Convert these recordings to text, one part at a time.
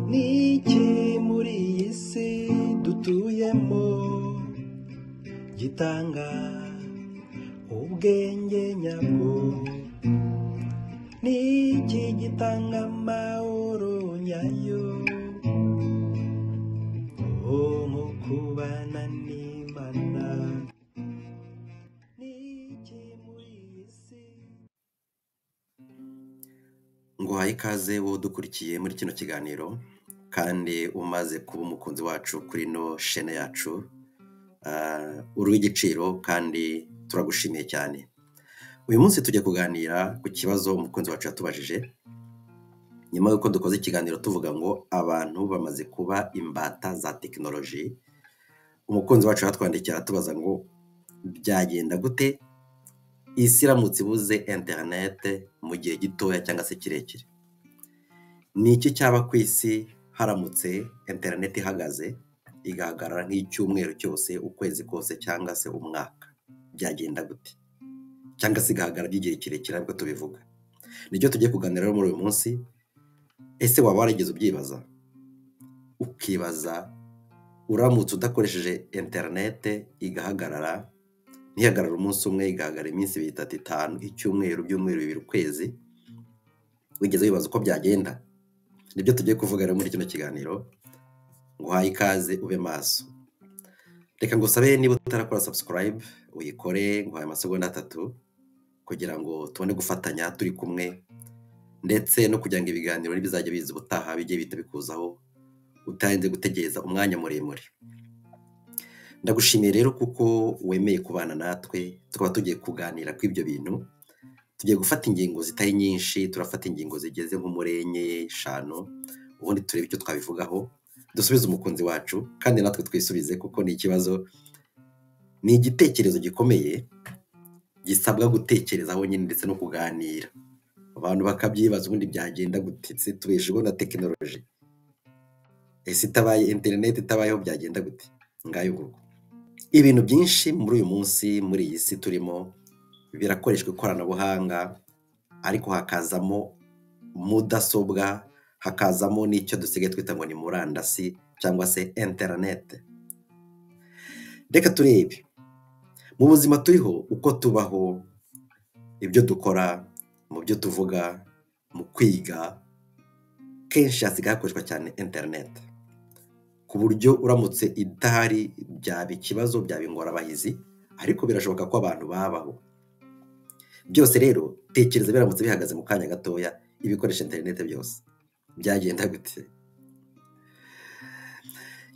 Niki muri iyi si dutuyemo gitanga ubwenge nyabwo? Niki gitanga amahoro nyayo? Nko kubana n'Imana. Niki muri iyi si. Nguhaye ikaze wowe udukurikiye muri kino kiganiro kandi umaze kuba umukunzi wacu kuri ino shene yacu, uri uw'igiciro kandi turagushimiye cyane. Uyu munsi tujya kuganira ku kibazo umukunzi wacu yatubajije, nyuma y'uko dukoze ikiganiro tuvuga ngo abantu bamaze kuba imbata za tekinoloji. Umukunzi wacu yatwandikiye aratubaza ngo byagenda gute isi iramutse ibuze interinete mu gihe gitoya cyangwa se kirekire? Ni iki cyaba ku isi haramutse interineti ihagaze, igahagarara nk'icyumweru cyose, ukwezi kose cyangwa se umwaka? Byagenda gute? Cyangwa se igahagarara by'igihe kirekire ariko tubivuga. Nicyo tugiye kuganiraho muri uyu munsi. Ese waba warigeze ubyibaza? Ukibaza uramutse udakoresheje interinete igahagarara, ntihagarare umunsi umwe, igahagarara iminsi ibiri, itatu, itanu, icyumweru, ibyumweru bibiri, ukwezi, wigeze wibaza uko byagenda? Nibyo tugiye kuvuga rero muri kino kiganiro. Nguhaye ikaze, ube maso. Reka ngusabe niba utarakora subscribe uyikore, nguhaye amasegonda 3 kugira ngo tubone gufatanya turi kumwe, ndetse no kugira ngo ibiganiro nibizajya biza ubutaha bijye bihita bikuzaho utarinze gutegereza umwanya muremure. Ndagushimiye rero kuko wemeye kubana natwe, tukaba tugiye kuganira kuri ibyo bintu. Tugiye gufata ingingo zitari nyinshi, turafata ingingo zigeze nko muri 4, 5, ubundi turebe icyo twabivugaho, dusubize umukunzi wacu kandi natwe twisubize, kuko ni ikibazo, ni igitekerezo gikomeye gisabwa gutekerezaho nyine ndetse no kuganira. Abantu bakabyibaza ubundi byagenda gute? Ese tubeshejweho na tekinoloji? Ese itabaye interineti itabayeho byagenda gute? Ngayo nguko. Ibintu byinshi muri uyu munsi, muri iyi si turimo, birakoreshwa ikoranabuhanga, ariko hakazamo mudasobwa, hakazamo n'icyo dusigaye twita ngo ni murandasi cyangwa se interineti. Reka turebe mu buzima turiho, uko tubaho, ibyo dukora, mu byo tuvuga, mu kwiga, kenshi hasigaye hakoreshwa cyane interineti, ku buryo uramutse idahari byaba ikibazo, byaba ingorabahizi, ariko birashoboka ko abantu babaho. Byose rero tekereza biramutse bihagaze mu kanya gatoya, ibikoresha interineti byose byagenda gute?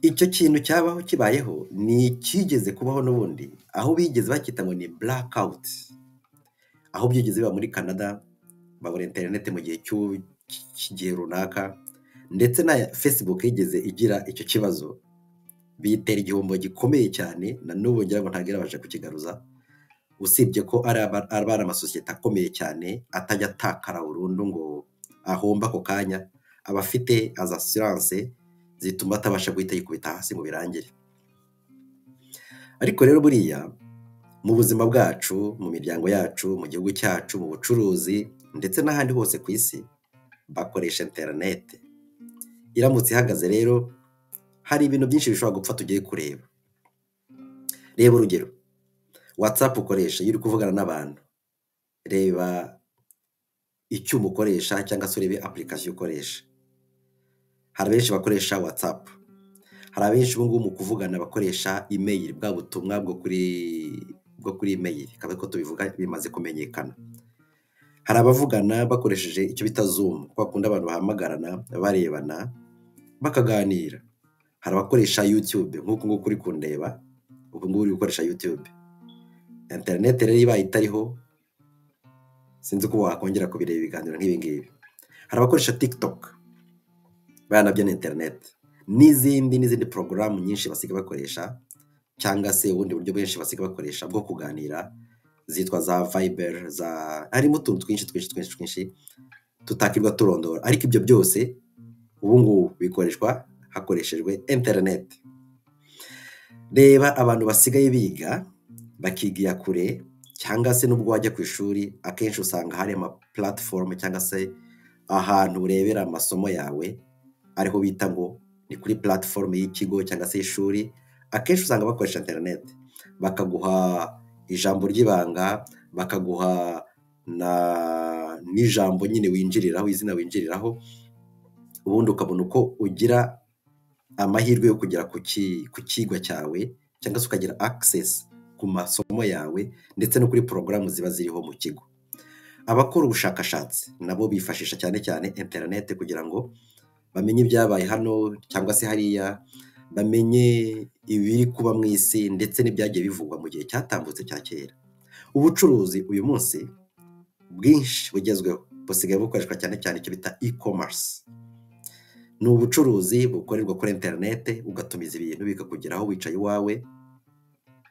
Icyo kintu cyabaho kibayeho ni ikigeze kubaho n'ubundi, aho bigeze bakita ngo ni blackout, aho byigeze biba muri Canada, babura interineti mu gihe cy'igihe runaka, ndetse na Facebook yigeze igira icyo kibazo, biyitera igihombo gikomeye cyane, na n'ubu ngira ngo ntabwo irabasha kukigaruza, usibye ko ari amasosiyete akomeye cyane atajya atakara burundu ngo ahombe ako kanya, aba afite assurance zituma atabasha guhita yikubita hasi ngo birangire. Ariko rero buriya mu buzima bwacu, mu miryango yacu, mu gihugu cyacu, mu bucuruzi ndetse n'ahandi hose ku isi bakoresha interineti. Iramutse ihagaze rero hari ibintu byinshi bishobora gupfa tugiye kureba. Reba urugero, WhatsApp ukoresha iyo uri kuvugana n'abantu, reba icyuma ukoresha cyangwa se urebe application ukoresha. Hari abenshi bakoresha WhatsApp, hari abenshi ubu ngubu mu kuvugana bakoresha email, bwa butumwa bwo kuri email, akaba ariko tubivuga bimaze kumenyekana. Hari abavugana bakoresheje icyo bita Zoom, kwa kundi abantu bahamagarana barebana bakaganira. Hari abakoresha YouTube nk'uku nguku uri kundeba, ubu ngubu uri gukoresha YouTube. Interineti rero ibaye itariho sinzi ko wakongera kubireba ibiganiro nk'ibi ngibi. Hari abakoresha TikTok, baya nabyo ni interineti, n'izindi porogaramu nyinshi basigaye bakoresha, cyangwa se ubundi buryo bwinshi basigaye bakoresha bwo kuganira, zitwa za Viber, za harimo utuntu twinshi twinshi twinshi twinshi tutakirwa turondora, ariko ibyo byose ubu ngubu bikoreshwa hakoreshejwe interineti. Reba abantu basigaye biga bakigira kure, cyangwa se nubwo wajya ku ishuri akenshi usanga hari ama platform cyangwa se Ahantu urebera amasomo yawe, ariho bita ngo ni kuri platform y'ikigo cyangwa se y'ishuri, akenshi usanga bakoresha interineti, bakaguha ijambo ry'ibanga, bakaguha n'ijambo nyine winjiriraho, izina winjiriraho, ubundi ukabona uko ugira amahirwe yo kugera ku kigo cyawe cyangwa se ukagira access ku masomo yawe ndetse no kuri porogaramu ziba ziriho mu kigo. Abakora ubushakashatsi nabo bifashisha cyane cyane interineti kugira ngo bamenye ibyabaye hano cyangwa se hariya, bamenye ibiri kuba mu isi ndetse n'ibyagiye bivugwa mu gihe cyatambutse cya kera. Ubucuruzi uyu munsi bwinshi bugezweho busigaye bukoreshwa cyane cyane icyo bita e-commerce. Ni ubucuruzi bukorerwa kuri interineti, ugatumiza ibintu bikakugeraho wicaye iwawe,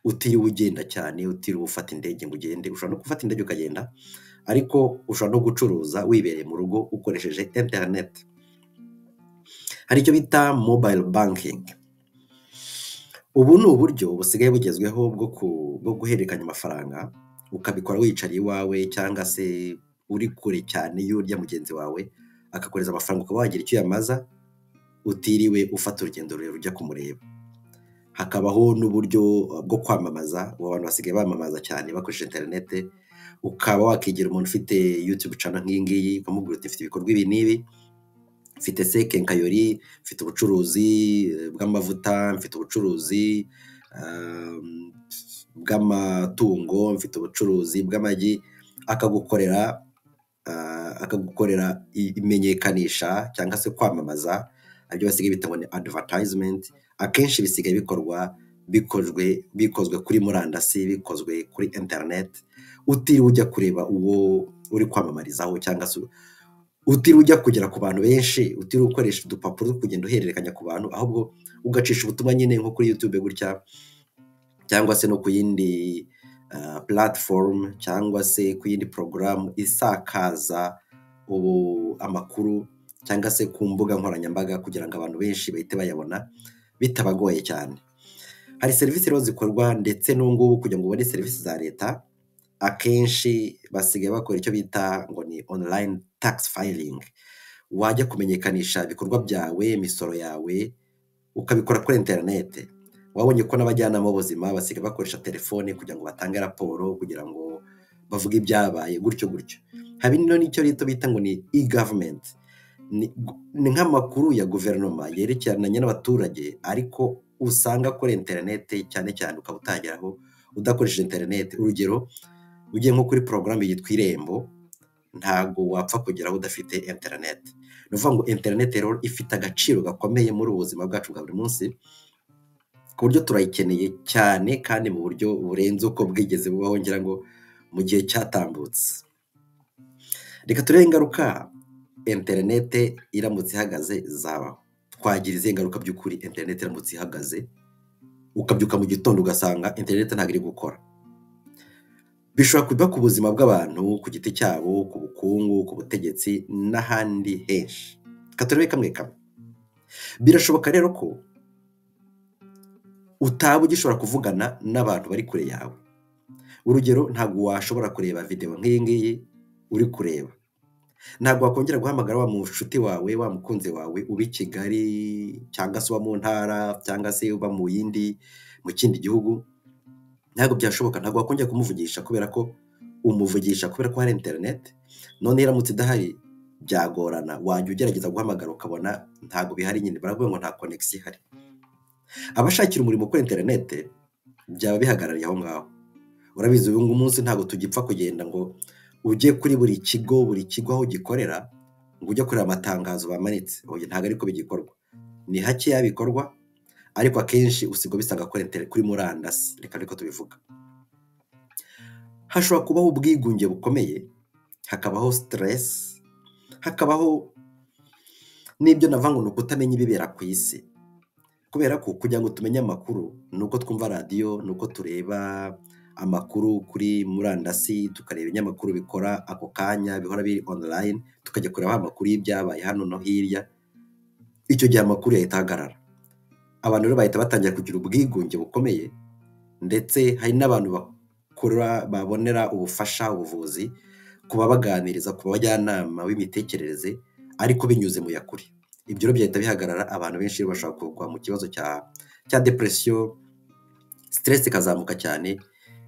utiriwe ugenda cyane, utiriwe ufata indege ngo ugende. Ushobora no gufata indege ukagenda, ariko ushobora no gucuruza wibereye mu rugo ukoresheje interineti. Hari icyo bita mobile banking. Ubu ni uburyo busigaye bugezweho bwo guhererekanya amafaranga, ukabikora wiyicariye iwawe cyangwa se uri kure cyane y'urya mugenzi wawe, akakohereza amafaranga ukaba wagira icyo uyamaza, utiriwe ufata urugendo rurerure ujya kumureba. Hakabaho n'uburyo bwo kwamamaza, ubu abantu basigaye bamamaza cyane bakoresheje interineti, ukaba wakegera umuntu ufite YouTube channel nk'iyi ngiyi, ukamubwira uti mfite ibikorwa ibi n'ibi, mfite se quincaillerie, mfite ubucuruzi bw'amavuta, mfite ubucuruzi bw'amatungo, mfite ubucuruzi bw'amagi, akagukorera imenyekanisha cyangwa se kwamamaza, aribyo basigaye bita ngo ni advertisement. Akenshi bisigaye bikorwa bikozwe kuri murandasi, bikozwe kuri interineti, utiriwe ujya kureba uwo uri kwamamarizaho cyangwa se utiriwe ujya kugera ku bantu benshi, utiriwe ukoresha udupapuro two kugenda uhererekanya ku bantu, ahubwo ugacisha ubutumwa nyine nko kuri YouTube gutya, cyangwa se no ku yindi platform cyangwa se ku yindi porogaramu isakaza ubu amakuru, cyangwa se ku mbuga nkoranyambaga kugira ngo abantu benshi bahite bayabona bitabagoye cyane. Hari serivisi rero zikorwa ndetse n'ubu ngubu kugira ngo ubone serivisi za leta, akenshi basigaye bakora icyo bita ngo ni online tax filing. Wajya kumenyekanisha ibikorwa byawe, imisoro yawe, ukabikora kuri interineti. Wabonye ko n'abajyanama b'ubuzima basigaye bakoresha telefone kugira ngo batange raporo, kugira ngo bavuge ibyabaye gutyo gutyo. Hari n'icyo rero bita ngo ni e-government. Ni nk'amakuru ya guverinoma yerekeranye n'abaturage, ariko usanga kuri interineti cyane cyane ukaba utageraho udakoresheje interineti. Urugero, ugiye nko kuri porogaramu yitwa Irembo, ntabwo wapfa kugeraho udafite interineti. Ni ukuvuga ngo interineti rero ifite agaciro gakomeye muri ubu buzima bwacu bwa buri munsi, ku buryo turayikeneye cyane kandi mu buryo burenze uko bwigeze bubaho ngira ngo mu gihe cyatambutse. Reka turebe ingaruka interineti iramutse ihagaze zabaho. Twagira izihe ngaruka by'ukuri interineti iramutse ihagaze, ukabyuka mu gitondo ugasanga interineti ntabwo iri gukora? Bishobora kuba ku buzima bw'abantu ku giti cyabo, ku bukungu, ku butegetsi n'ahandi henshi. Reka turebe kamwe kamwe. Birashoboka rero ko utaba ugishobora kuvugana n'abantu bari kure yawe. Urugero, ntabwo washobora kureba videwo nk'iyi ngiyi uri kureba. Ntabwo wakongera guhamagara wa mushuti wawe, wa mukunzi wawe uba i Kigali cyangwa se uba mu ntara cyangwa se uba mu yindi mu kindi gihugu, ntabwo byashoboka, ntabwo wakongera kumuvugisha kubera ko umuvugisha kubera ko hari interineti, none iramutse idahari byagorana, wajya ugerageza guhamagara ukabona ntabwo bihari nyine, baravuga ngo nta connexion ihari. Abashakira umurimo kuri interineti byaba bihagarariye aho ngaho. Urabizi uyu munsi ntabwo tugipfa kugenda ngo ujye kuri buri kigo, buri kigo aho gikorera ngo ujye kureba amatangazo bamanitse, oya ntabwo ariko bigikorwa. Ni hakeya bikorwa, ariko akenshi usiga ubisanga kuri murandasi, reka ariko tubivuga. Hashobora kubaho ubwigunge bukomeye, hakabaho stress, hakabaho n'ibyo navuga ngo ni ukutamenya ibibera ku isi. Kubera ko kugira ngo tumenye amakuru ni uko twumva radiyo, ni uko tureba amakuru kuri murandasi, tukareba ibinyamakuru bikora ako kanya bihora biri online, tukajya kureba amakuru y'ibyabaye hano no hirya, icyo gihe amakuru yahita ahagarara. Abantu rero bahita batangira kugira ubwigunge bukomeye, ndetse hari n'abantu bakora babonera ubufasha, ubuvuzi ku babaganiriza, ku bajyanama b'imitekerereze. ariko binyuze mu yakure. Ibyo rero byahita bihagarara, abantu benshi bashobora kugwa mu kibazo cya depression, stress ikazamuka cyane,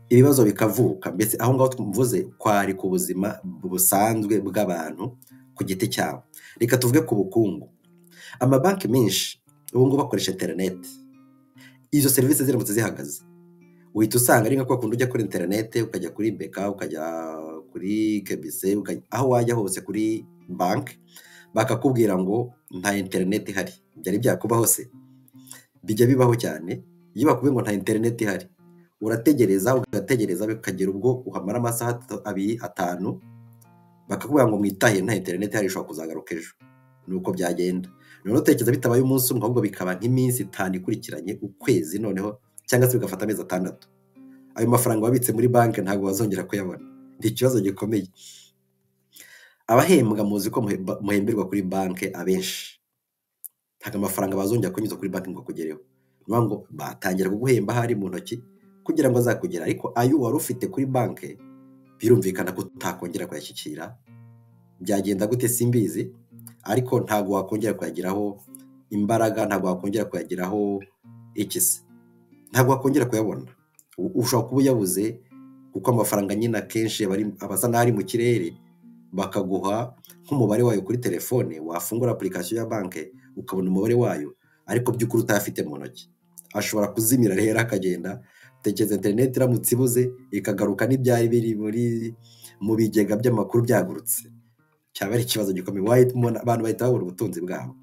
ibibazo bikavuka. Mbese aho ngaho mvuze kwari ku buzima busanzwe bw'abantu ku giti cyabo. Reka tuvuge ku bukungu. Amabanki menshi ubu ngubu akoresha interineti. Izo serivisi ziramutse zihagaze, uhita usanga ari nka kwa kundi ujya kuri interineti, ukajya kuri BK, ukajya kuri KBC, aho wajya hose kuri banki, bakakubwira ngo nta interineti ihari. Byari byakubaho se? Bijya bibaho cyane. Iyo bakubwiye ngo nta interineti ihari, urategereza ugategereza, bikagera ubwo uhamara amasaha 2, 5, bakakubwira ngo mwitahe nta interineti ihari, ishobora kuzagaruka ejo. Nuko byagenda. Noneho utekereza bitabaye umunsi umwe, ahubwo bikaba nk'iminsi 5 ikurikiranye, ukwezi noneho, cyangwa se bigafata amezi 6. Ayo mafaranga wabitse muri banki ntabwo wazongera kuyabona. Ni ikibazo gikomeye. Abahembwa muzi ko muhemberwa kuri banki abenshi, ntabwo amafaranga bazongera kunyuza kuri banki ngo akugereho. Ni ukuvuga ngo batangira kuguhemba ahari mu ntoki kugira ngo azakugere, ariko ayo wari ufite kuri banki birumvikana ko utakongera kuyashyikira. Byagenda gute simbizi, ariko ntabwo wakongera kuyagiraho imbaraga, ntabwo wakongera kuyagiraho ikise, ntabwo wakongera kuyabona. Ushobora kuba uyabuze kuko amafaranga nyine akenshi aba asa n'ari mu kirere, bakaguha nk'umubare wayo kuri telefone, wafungura application ya banki ukabona umubare wayo, ariko by'ukuri utayafite mu ntoki. Ashobora kuzimira rero akagenda. Tekereza interineti iramutse ibuze ikagaruka n'ibyari biri mu bigega by'amakuru byagurutse, cyaba ari ikibazo gikomeye. Abantu bahita babura ubutunzi bwabo.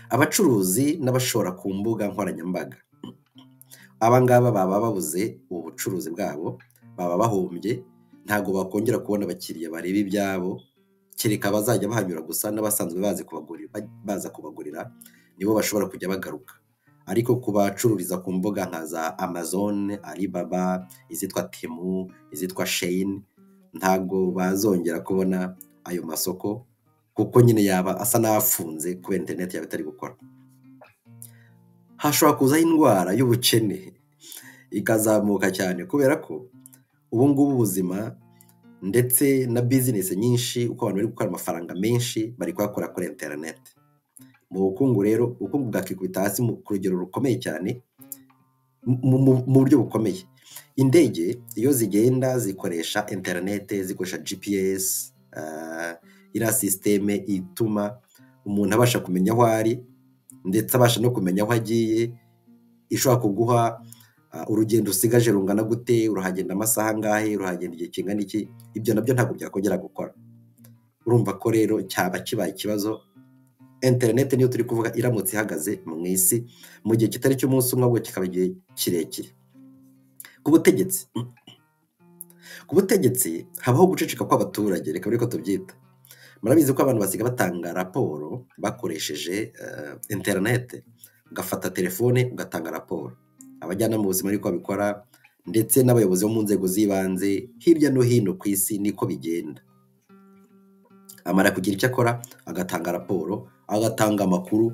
Abacuruzi n'abashora ku mbuga nkoranyambaga, aba ngaba baba babuze ubucuruzi bwabo, baba bahombye, ntabwo bakongera kubona abakiriya bareba ibyabo, kereka abazajya bahanyura gusa n'abasanzwe baza kubagurira nibo bashobora kujya bagaruka. Ariko ku bacururiza ku mbuga nka za Amazon, Alibaba, izitwa Temu, izitwa Shein, ntabwo bazongera kubona ayo masoko kuko nyine yaba asa n'afunze kubera interineti yaba itari gukora. Hashobora kuzaho indwara y'ubukene ikazamuka cyane, kubera ko ubu ngubu ubuzima ndetse na bizinesi nyinshi, uko abantu bari gukora amafaranga menshi bari kuyakora kuri interineti. Mu bukungu rero, ubukungu bwakikubita hasi ku rugero rukomeye cyane, mu buryo bukomeye. Indege iyo zigenda zikoresha interineti, zikoresha GPS, iriya sisiteme ituma umuntu abasha kumenya aho ari, ndetse abasha no kumenya aho agiye, ishobora kuguha urugendo usigaje rungana gute, urahagenda amasaha angahe, urahagenda igihe kingana iki. Ibyo nabyo ntabwo byakongera gukora. Urumva ko rero cyaba kibaye ikibazo. Interineti niyo turi kuvuga iramutse ihagaze mu isi mu gihe kitari cy'umunsi umwe, ahubwo kikaba igihe kirekire. Ku butegetsi habaho guceceka kw'abaturage, reka ariko tubyita. Murabizi ko abantu basiga batanga raporo bakoresheje interineti, ugafata telefone ugatanga raporo. Abajyanama b'ubuzima ariko babikora, ndetse n'abayobozi bo mu nzego z'ibanze hirya no hino ku isi niko bigenda. Amara kugira icyo akora agatanga raporo, agatanga amakuru,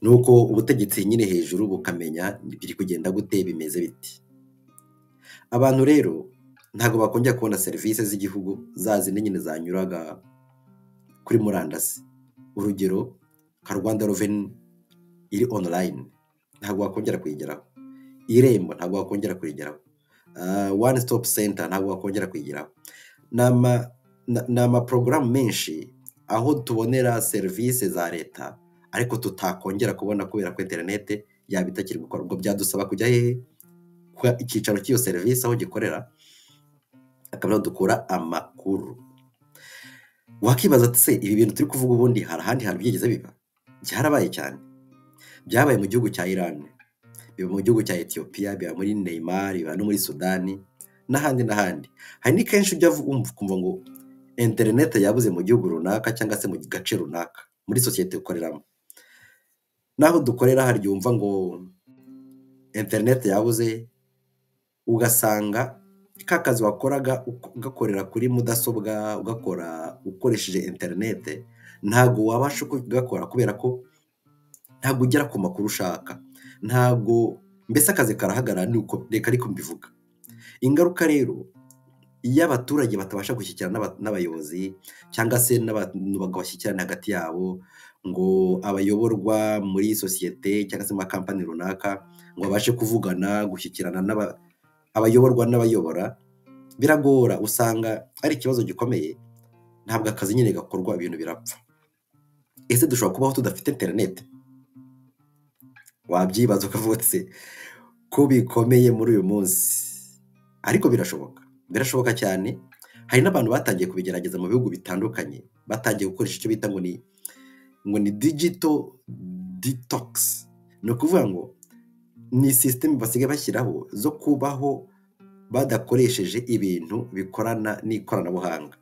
nuko ubutegetsi nyine hejuru bukamenya biri kugenda gute, bimeze biti. Abantu rero ntabwo bakongera kubona serivisi z'igihugu za zindi nyine zanyuraga kuri murandasi. Urugero nka Rwanda Revenue iri online ntabwo wakongera kuyigeraho, Irembo ntabwo wakongera kuyigeraho, One Stop Center ntabwo wakongera kuyigeraho. Ni amaporogaramu menshi aho tubonera serivisi za leta ariko tutakongera kubona kubera ko interineti yaba itakiri gukora. Ubwo byadusaba kujya hehe? Ku icyicaro cy'iyo serivisi aho gikorera, akaba ariho dukura amakuru. Wakibaza ati se ibi bintu turi kuvuga ubundi hari ahandi hantu byigeze biba? Byarabaye cyane. Byabaye mu gihugu cya Iran, biba mu gihugu cya Ethiopia, biba muri Neymar, biba no muri Sudani n'ahandi n'ahandi. Hari ni kenshi ujya ukumva ngo interineti yabuze mu gihugu runaka cyangwa se mu gace runaka muri sosiyete ukoreramo. Naho dukorera hari igihe wumva ngo interineti yabuze, ugasanga ka kazi wakoraga ugakorera kuri mudasobwa, ugakora ukoresheje interineti, ntabwo wabasha kugakora kubera ko ntabwo ugera ku makuru ushaka, ntabwo mbese akazi karahagarara, nuko reka ariko mbivuga. Ingaruka rero Iyo abaturage batabasha gushyikirana n'abayobozi cyangwa se n'abantu bashyikirana hagati yabo, ngo abayoborwa muri sosiyete cyangwa se mu makampani runaka ngo babashe kuvugana, gushyikirana abayoborwa n'abayobora, biragora, usanga ari ikibazo gikomeye, ntabwo akazi nyine gakorwa, ibintu birapfa. Ese dushobora kubaho tudafite interineti? Wabyibaza ukavuga uti se ko bikomeye muri uyu munsi, ariko birashoboka, birashoboka cyane. Hari n'abantu batangiye kubigerageza mu bihugu bitandukanye, batangiye gukoresha icyo bita ngo ni digital detox. Ni ukuvuga ngo ni sisiteme basigaye bashyiraho zo kubaho badakoresheje ibintu bikorana n'ikoranabuhanga.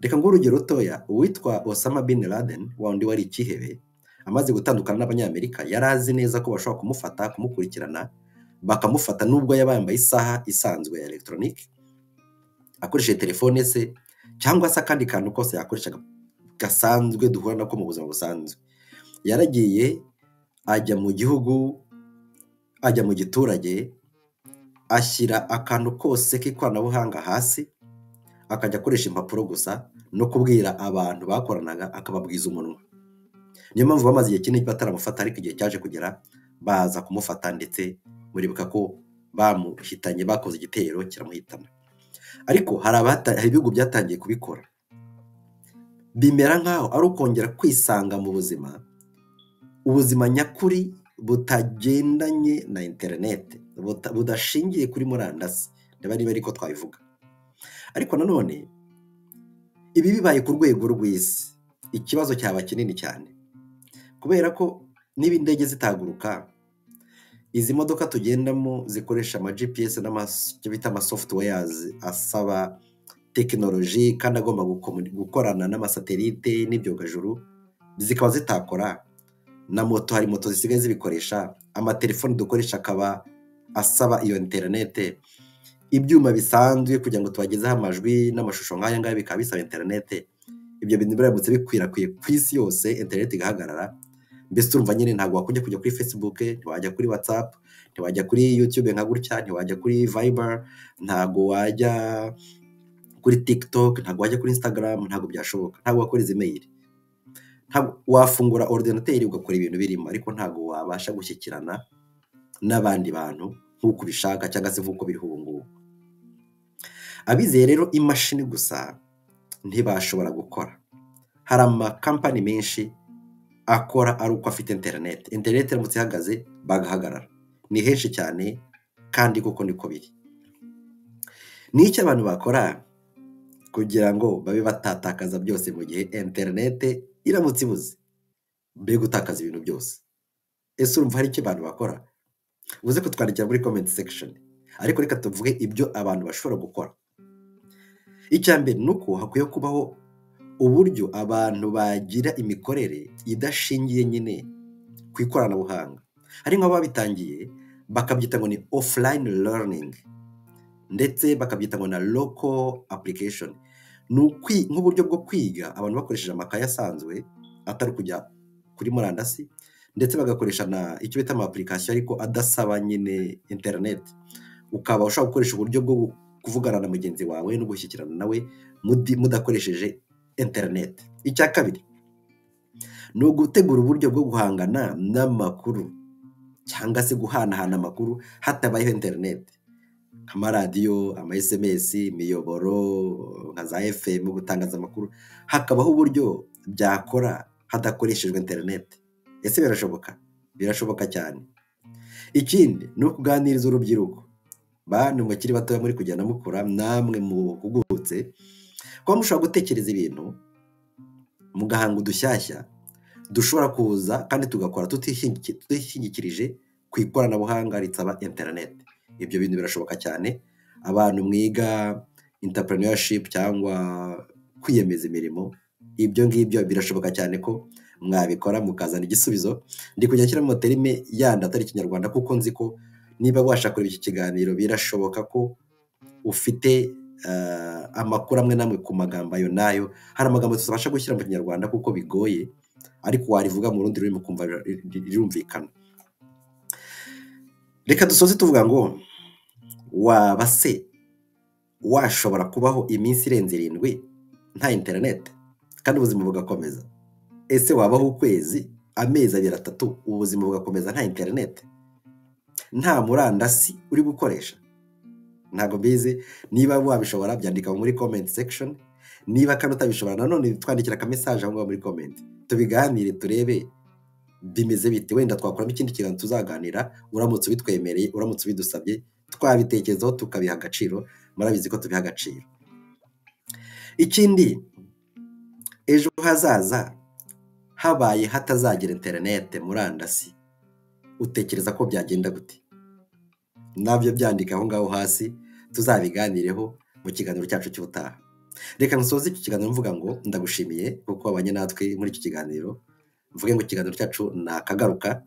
Reka nguhe urugero rutoya, uwitwa Osama bin Laden, wa wundi wari ikihebe, amaze gutandukana n'Abanyamerika, yari azi neza ko bashobora kumufata, kumukurikirana, bakamufata nubwo yaba yambaye isaha isanzwe ya elegitoronike, akoresheje telefone se cyangwa se akandi kantu kose yakoresha gasanzwe duhura nako mu buzima busanzwe. Yaragiye ajya mu gihugu, ajya mu giturage, ashyira akantu kose k'ikoranabuhanga hasi, akajya akoresha impapuro gusa no kubwira abantu bakoranaga akababwiza umunwa. Niyo mpamvu bamaze igihe kinini bataramufata, ariko igihe cyaje kugera baza kumufata, ndetse muribuka ko bamuhitanye, bakoze igitero kiramuhitana. Ariko hari ibihugu byatangiye kubikora, bimera nk'aho ari ukongera kwisanga mu buzima, ubuzima nyakuri butagendanye na interineti, budashingiye kuri murandasi, niba ariko twabivuga. Ariko nanone ibi bibaye ku rwego rw'isi, ikibazo cyaba kinini cyane, kubera ko niba indege zitaguruka, izi modoka tugendamo zikoresha ama GPS n'icyo bita ama softwares asaba tekinoloji kandi agomba gukorana n'amasatelite n'ibyogajuru, zikaba zitakora, na moto, hari moto zisigaye zibikoresha, amatelefoni dukoresha akaba asaba iyo interinete, ibyuma bisanzwe kugira ngo tubagezeho amajwi n'amashusho nk'aya ngaya bikaba bisaba interinete. Ibyo bintu biramutse bikwirakwiye ku isi yose, interinete igahagarara, mbese urumva nyine ntabwo wakongera kujya kuri Facebook, ntiwajya kuri WhatsApp, ntiwajya kuri YouTube nka gutya, ntiwajya kuri Viber, ntabwo wajya kuri TikTok, ntabwo wajya kuri Instagram, ntabwo byashoboka, ntabwo wakora izi mail. Ntabwo wafungura ordinateur ugakora ibintu birimo, ariko ntabwo wabasha gushyikirana n'abandi bantu nk'uko ubishaka cyangwa se nk'uko biriho ubu ngubu. Abizeye rero imashini gusa ntibashobora gukora. Hari amakampani menshi akora ari uko afite interineti. Interineti iramutse ihagaze bagahagarara. Ni henshi cyane kandi koko niko biri. Ni iki abantu bakora kugira ngo babe batatakaza byose mu gihe interineti iramutse ibuze? Mbega gutakaza ibintu byose. Ese urumva hari icyo abantu bakora? Uze kutwandikira muri comment section. Ariko reka tuvuge ibyo abantu bashobora gukora. Icya mbere ni uko hakwiye kubaho uburyo abantu bagira imikorere idashingiye nyine ku ikoranabuhanga. Hari nk'ababitangiye bakabyita ngo ni offline learning, ndetse bakabyita ngo na local application. Ni nk'uburyo bwo kwiga abantu bakoresheje amakaye asanzwe atari kujya kuri murandasi, ndetse bagakoresha na icyo bita ama application ariko adasaba nyine internet. Ukaba ushobora gukoresha uburyo bwo kuvugana na mugenzi wawe no gushyikirana nawe mudakoresheje internet. Icya kabiri ni ugutegura uburyo bwo guhangana n'amakuru cyangwa se guhanahana amakuru hatabayeho internet, nk'amaradiyo, ama SMS, imiyoboro nka za FM, gutangaza amakuru, hakabaho uburyo byakora hadakoreshejwe internet. Ese birashoboka? Birashoboka cyane. Ikindi ni ukuganiriza urubyiruko, bantu mukiri batoya muri kugenda mukura, namwe muhugutse, kuba mushobora gutekereza ibintu mugahanga udushyashya dushobora kuza kandi tugakora tutishingikirije ku ikoranabuhanga risaba internet. Ibyo bintu birashoboka cyane. Abantu mwiga entrepreneurship cyangwa kwiyemeza imirimo, ibyo ngibyo birashoboka cyane ko mwabikora mukazana igisubizo. Ndi kujya nshyiramo terme yandi atari Ikinyarwanda, kuko nzi ko niba washaka kureba iki kiganiro, birashoboka ko ufite amakuru amwe n'amwe ku magambo ayo n'ayo. Hari amagambo tutabasha gushyira mu Kinyarwanda kuko bigoye, ariko warivuga mu rundi rurimi ukumva rirumvikana. Reka dusoze tuvuga ngo waba se Washobora kubaho iminsi irenze 7 nta interineti kandi ubuzima bugakomeza? Ese wabaho ukwezi, amezi 2, 3, ubuzima bugakomeza nta interineti, nta murandasi uri gukoresha? Ntabwo mbizi. Niba wabishobora byandika muri comment section. Niba kandi utabishobora nanone twandikira aka message aho ngaho muri comment, tubiganire turebe bimeze bite. Wenda twakoramo ikindi kiganiro tuzaganira, uramutse ubitwemereye, uramutse ubidusabye, twabitekerezaho tukabiha agaciro. Murabizi ko tubiha agaciro. Ikindi, ejo hazaza habaye hatazagira interinete, murandasi, utekereza ko byagenda gute? Nabyo byandika aho ngaho hasi, tuzabiganireho mu kiganiro cyacu cy'ubutaha. Reka nsoze iki kiganiro mvuga ngo ndagushimiye kuko wabanye natwe muri iki kiganiro. Mvuge ngo ikiganiro cyacu ni akagaruka.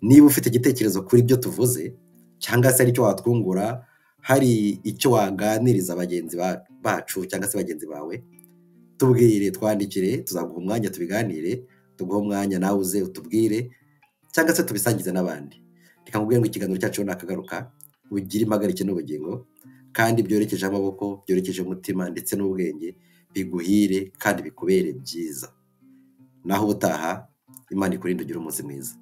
Niba ufite igitekerezo kuri ibyo tuvuze, cyangwa se hari icyo watwungura, hari icyo waganiriza bagenzi bacu cyangwa se bagenzi bawe, tubwire, twandikire, tuzaguha umwanya tubiganire, tuguhe umwanya nawe uze utubwire, cyangwa se tubisangize n'abandi. Reka nkubwire ngo ikiganiro cyacu ni akagaruka. Ugire impagarike n'ubugingo, kandi byorekeje amaboko, byorekeje umutima ndetse n'ubwenge, biguhire kandi bikubere byiza. Naho ubutaha, Imana ikurinde, ugire umunsi mwiza.